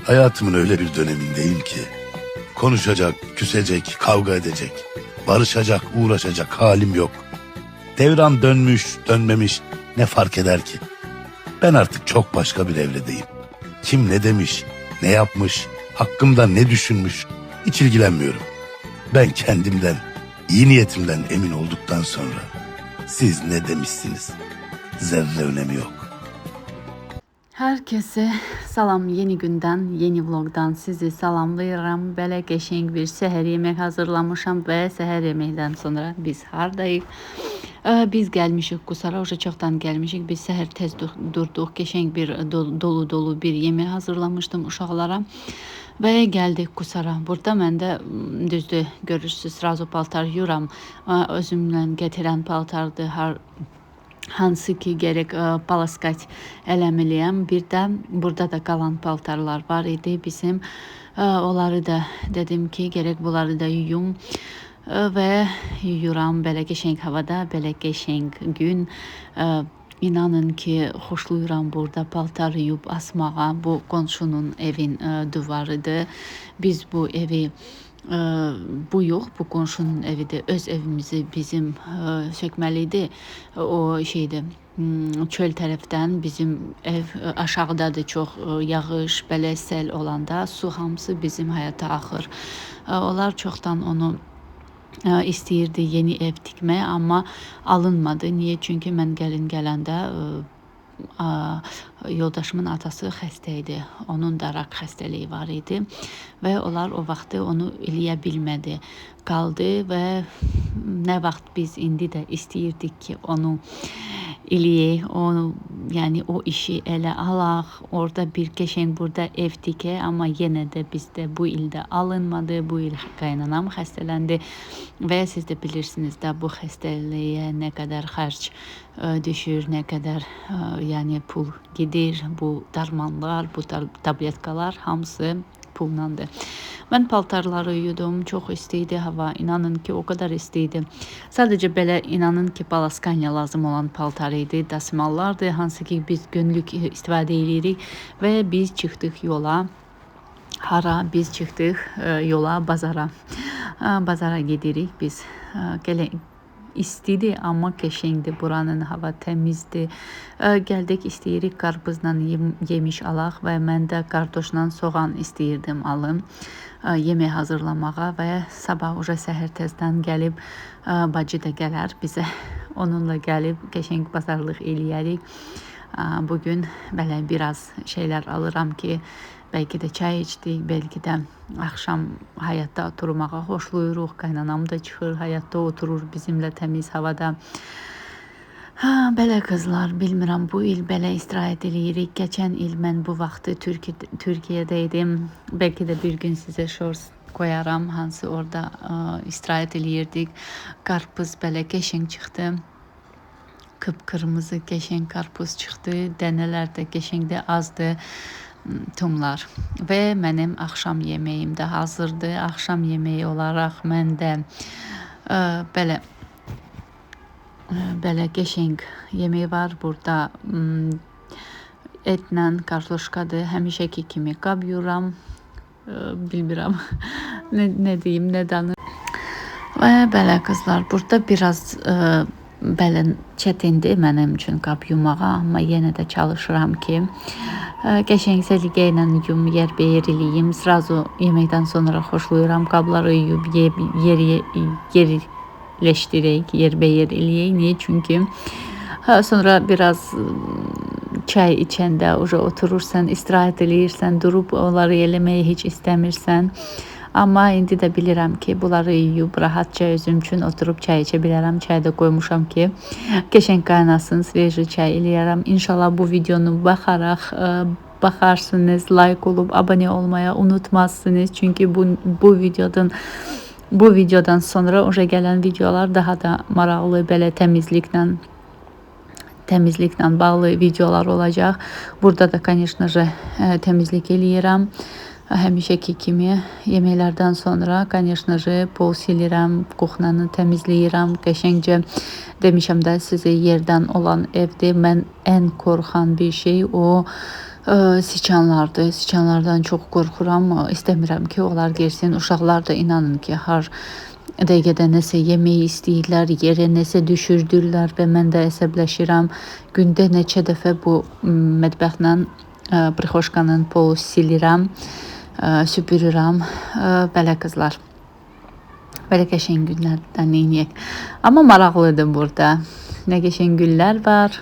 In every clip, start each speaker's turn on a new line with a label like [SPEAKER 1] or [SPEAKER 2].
[SPEAKER 1] Hayatımın öyle bir dönemindeyim ki konuşacak, küsecek, kavga edecek, barışacak, uğraşacak halim yok. Devran dönmüş, dönmemiş ne fark eder ki? Ben artık çok başka bir evredeyim. Kim ne demiş, ne yapmış, hakkımda ne düşünmüş hiç ilgilenmiyorum. Ben kendimden, iyi niyetimden emin olduktan sonra siz ne demişsiniz? Zerre önemi yok.
[SPEAKER 2] Herkese salam, yeni gündən, yeni vlogdan sizi salamlayıram. Belə qəşəng bir səhər yemək hazırlamışam və səhər yeməkdən sonra biz hardayıq? Biz gəlmişik Qusara, uje çoxdan gəlmişik. Biz səhər tez durduq, qəşəng bir dolu dolu bir yemək hazırlamışdım uşaqlara. Və gəldik Qusara. Burada mən də düzdür, görürsüz, srazu paltar yuyuram. Özümlə gətirən paltardır. Hansı ki gərək palaskat eləməliyəm. Bir də burada da qalan paltarlar var idi bizim. Onları da dedim ki, gərək bunları da yuyum. Və yuyuram belə qəşəng havada, belə qəşəng gün. İnanın ki, xoşlayıram burada paltar yuyub asmağa. Bu qonşunun evin divarıdır. Biz bu evi bu yox, bu qonşunun evidir. Öz evimizi bizim sökməli. O şeydir. Çöl tərəfdən bizim ev aşağıdadır, çox yağış, belə sel olanda su hamısı bizim həyata axır. Onlar çoxdan onu istəyirdi yeni ev tikməyə, amma alınmadı. Niyə? Çünki mən gəlin gələndə yoldaşımın atası xəstə idi. Onun da rak xəstəliyi var idi və onlar o vaxtı onu eləyə bilmədi. Qaldı və nə vaxt biz indi də istəyirdik ki, onu eləyək, onu, yəni o işi elə alaq, orada bir qəşəng burada ev tikək, amma yenə də bizdə bu ildə alınmadı. Bu il qaynanam xəstələndi və siz də bilirsiniz də bu xəstəliyə nə qədər xərc düşür, nə qədər yəni pul gedir, bu darmanlar, bu tabletkalar hamısı pullandır. Mən paltarları yudum, çox isti idi hava, inanın ki, o qədər isti idi. Sadəcə belə inanın ki, palaskanya lazım olan paltar idi, dasmallardır, hansı ki biz günlük istifadə edirik və biz çıxdıq yola. Hara? Biz çıxdıq yola, bazara. Bazara gedirik biz. Gəlin, istidir, amma qəşəngdir. Buranın hava təmizdir. Gəldik, istəyirik qarpızla yemiş alaq və mən də kartoşla soğan istəyirdim alım yemək hazırlamağa və sabah uje səhər tezdən gəlib bacı da gələr bizə. Onunla gəlib qəşəng bazarlıq eləyərik. Bugün belə biraz şeylər alıram ki, bəlkə də çay içdik, bəlkə də axşam həyatda oturmağa xoşlayırıq. Qaynanam da çıxır, həyatda oturur bizimlə təmiz havada. Ha, belə qızlar, bilmirəm, bu il belə istirahət eləyirik. Keçən il mən bu vaxtı Türkiyədə idim. Bəlkə də bir gün sizə shorts qoyaram, hansı orada istirahət eləyirdik. Qarpız belə qəşəng çıxdı. Kıpkırmızı qəşəng qarpız çıxdı. Dənələr də qəşəngdir, azdır. Tumlar. Və mənim axşam yeməyim də hazırdır. Axşam yeməyi olaraq mən də belə qəşəng yemək var. Burada etlə kartoşkadır. Həmişəki kimi qab yuyuram. Bilmirəm nə deyim, nə danışım. Və belə qızlar, burada biraz belə çətindir mənim üçün qab yumağa, amma yenə də çalışıram ki, qəşəng səliqə ilə yuyum, yerbəyer eləyim. Srazu yeməkdən sonra xoşlayıram qabları yuyub yerləşdirək, yerbəyer eləyək. Niyə? Çünki sonra biraz çay içəndə uje oturursan, istirahət eləyirsən, durub onları eləməyi heç istəmirsən. Amma indi də bilirəm ki, bunları yuyub rahatca özüm üçün oturub çay içə bilərəm. Çay da qoymuşam ki, qəşəng qaynasın, sveji çay eləyərəm. İnşallah bu videonu baxaraq baxarsınız, like olub abunə olmaya unutmazsınız. Çünki bu videodan sonra uje gələn videolar daha da maraqlı, belə təmizliklə bağlı videolar olacaq. Burada da, конечно же, təmizlik eləyirəm. Həmişəki kimi yeməklərdən sonra, конечно же, pol silirəm, kuxnanı təmizləyirəm. Qəşəngcə demişəm də sizə, yerdən olan evdir. Mən ən qorxan bir şey o Siçanlardır. Siçanlardan çox qorxuram. İstəmirəm ki, onlar girsin. Uşaqlar da inanın ki, har dəqiqədə nəsə yemək istəyirlər, yerə nəsə düşürdürlər və mən də əsəbləşirəm. Gündə neçə dəfə bu mətbəxlə prixoşkanın polu silirəm, süpürürəm. Belə qızlar. Belə qəşəng günlərdən neyniyək. Amma maraqlıdır burada. Nə qəşəng güllər var.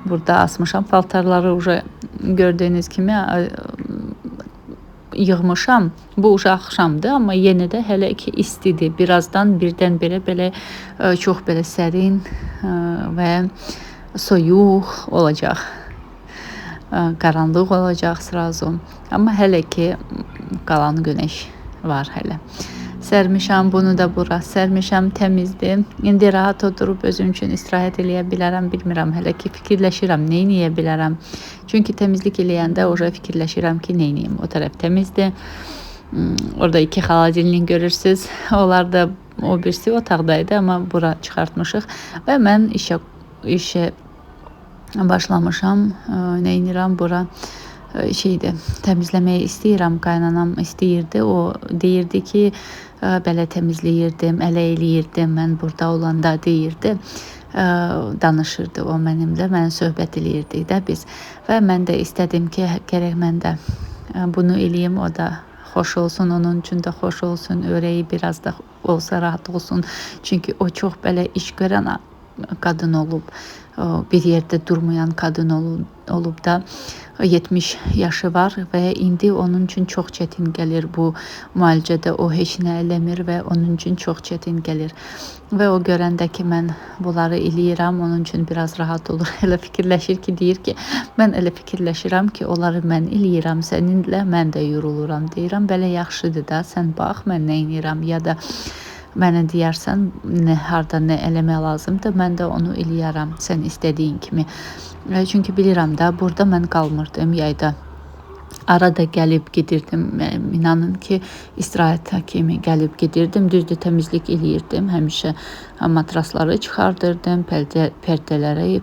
[SPEAKER 2] Burada asmışam paltarları уже gördüyünüz kimi yığmışam. Bu uşaq axşamdır, amma yenə də hələ ki istidir. Birazdan birdən-birə belə çox belə sərin və soyuq olacaq. Qaranlıq olacaq srazu. Amma hələ ki qalan günəş var hələ. Sərmişəm bunu da bura. Sərmişəm, təmizdir. İndi rahat oturub özüm üçün istirahət eləyə bilərəm, bilmirəm. Hələ ki fikirləşirəm, nə eləyə bilərəm. Çünki təmizlik eləyəndə oja fikirləşirəm ki, nə eləyim. O tərəf təmizdir. Orada iki xaladilnik görürsüz. Onlar da o birisi otaqdaydı, amma bura çıxartmışıq və mən işə başlamışam. Nə edirəm bura? Şeydir, təmizləməyi istəyirəm. Qaynanam istəyirdi. O deyirdi ki, belə təmizləyirdim, ələ eləyirdim mən burada olanda deyirdi. Danışırdı o mənimlə, mən söhbət eləyirdik də biz. Və mən də istədim ki, gərək mən də bunu eləyim, o da xoş olsun, onun üçün də xoş olsun, ürəyi biraz da olsa rahat olsun. Çünki o çox belə iş görən qadın olub, bir yerdə durmayan qadın olub da 70 yaşı var və indi onun üçün çox çətin gəlir bu müalicədə, o heç nə eləmir və onun üçün çox çətin gəlir. Və o görəndə ki, mən bunları eləyirəm, onun üçün biraz rahat olur. Elə fikirləşir ki, deyir ki, mən elə fikirləşirəm ki, onları mən eləyirəm, səninlə mən də yoruluram. Deyirəm, belə yaxşıdır da, sən bax, mən nə eləyirəm, ya da mənə deyərsən, nə, harda nə eləmək lazımdır, mən də onu eləyərəm, sən istədiyin kimi. Çünki bilirəm də, burada mən qalmırdım yayda. Arada gəlib gedirdim, inanın ki, istirahət kimi gəlib gedirdim. Düzdür, təmizlik eləyirdim, həmişə matrasları çıxardırdım, pərdələri,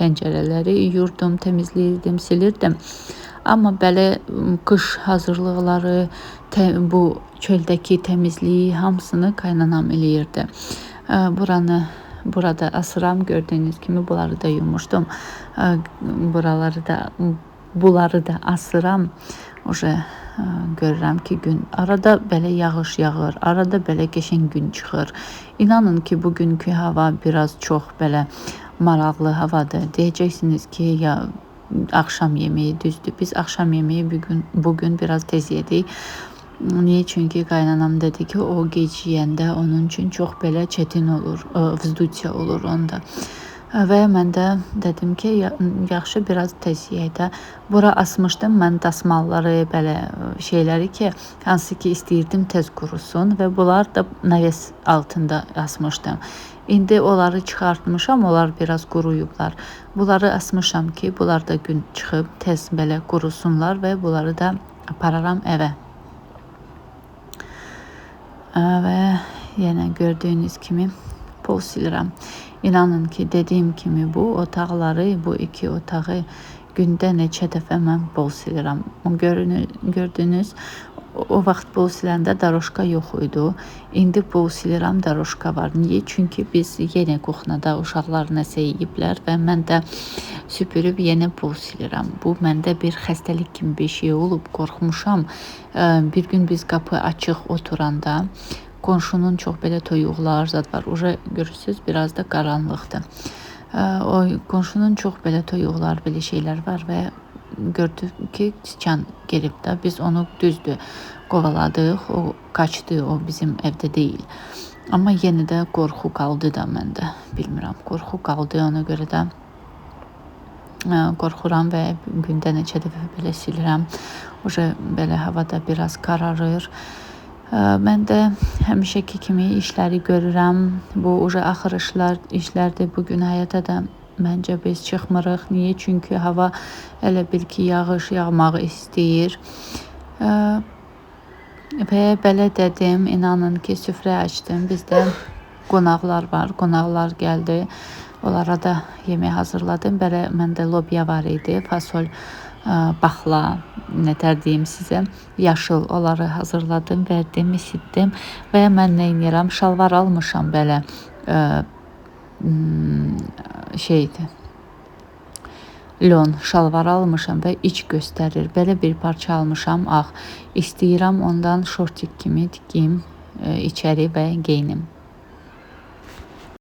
[SPEAKER 2] pəncərələri yuyurdum, təmizləyirdim, silirdim. Amma belə qış hazırlıqları, bu çöldəki təmizliyi hamısını qaynanam eləyirdi. Buranı burada asıram, gördüyünüz kimi bunları da yumuşdum. Bunları da asıram. Oje görürəm ki, gün arada belə yağış yağır, arada belə qəşəng gün çıxır. İnanın ki, bugünkü hava biraz çox belə maraqlı havadır. Deyəcəksiniz ki, ya axşam yeməyi düzdür. Biz axşam yeməyi bugün biraz tez yedik. Niyə? Çünki qaynanam dedi ki, o gec yeyəndə onun üçün çox belə çətin olur, vzdutiya olur onda. Və mən də dedim ki, yaxşı biraz tez yeyək də. Bura asmışdım mən dasmalları, belə şeyləri ki, hansı ki istəyirdim tez qurusun və bunlar da naves altında asmışdım. İndi onları çıxartmışam, onlar biraz quruyublar. Bunları asmışam ki, bunlar da gün çıxıb tez belə qurusunlar və bunları da apararam evə. Və yenə gördüyünüz kimi pol silirəm. İnanın ki, dediyim kimi bu otaqları, bu iki otağı gündə neçə dəfə mən pol silirəm. Gördüyünüz o vaxt pol siləndə daroşka yox idi. İndi pol silirəm, daroşka var. Niyə? Çünki biz yenə kuxnada uşaqlar nəsə yeyiblər və mən də süpürüb yenə pol silirəm. Bu məndə bir xəstəlik kimi bir şey olub, qorxmuşam. Bir gün biz qapı açıq oturanda qonşunun çox belə toyuqlar zad var. Uje görürsünüz, biraz da qaranlıqdır. O qonşunun çox belə toyuqlar, belə şeylər var və gördük ki, siçan gəlib də. Biz onu düzdür qovaladıq. O qaçdı, o bizim evdə deyil. Amma yenə də qorxu qaldı da məndə. Bilmirəm, qorxu qaldı. Ona görə də qorxuram və gündə neçə dəfə belə silirəm. Uje belə havada biraz qararır. Mən də həmişəki kimi işləri görürəm. Bu uje axır işlərdir. Bugün həyata da məncə biz çıxmırıq. Niyə? Çünki hava elə bil ki, yağış yağmağı istəyir. Və belə dedim, inanın ki, süfrə açdım. Bizdə qonaqlar var, qonaqlar gəldi. Onlara da yemək hazırladım. Belə məndə lobya var idi, fasol Baxla, nətər deyim sizə, yaşıl onları hazırladım, verdim, isitdim və mən nə edirəm? Şalvar almışam belə şeydir. Lon şalvar almışam və iç göstərir. Belə bir parça almışam ağ. İstəyirəm ondan şortik kimi tikim içəri və geyinim.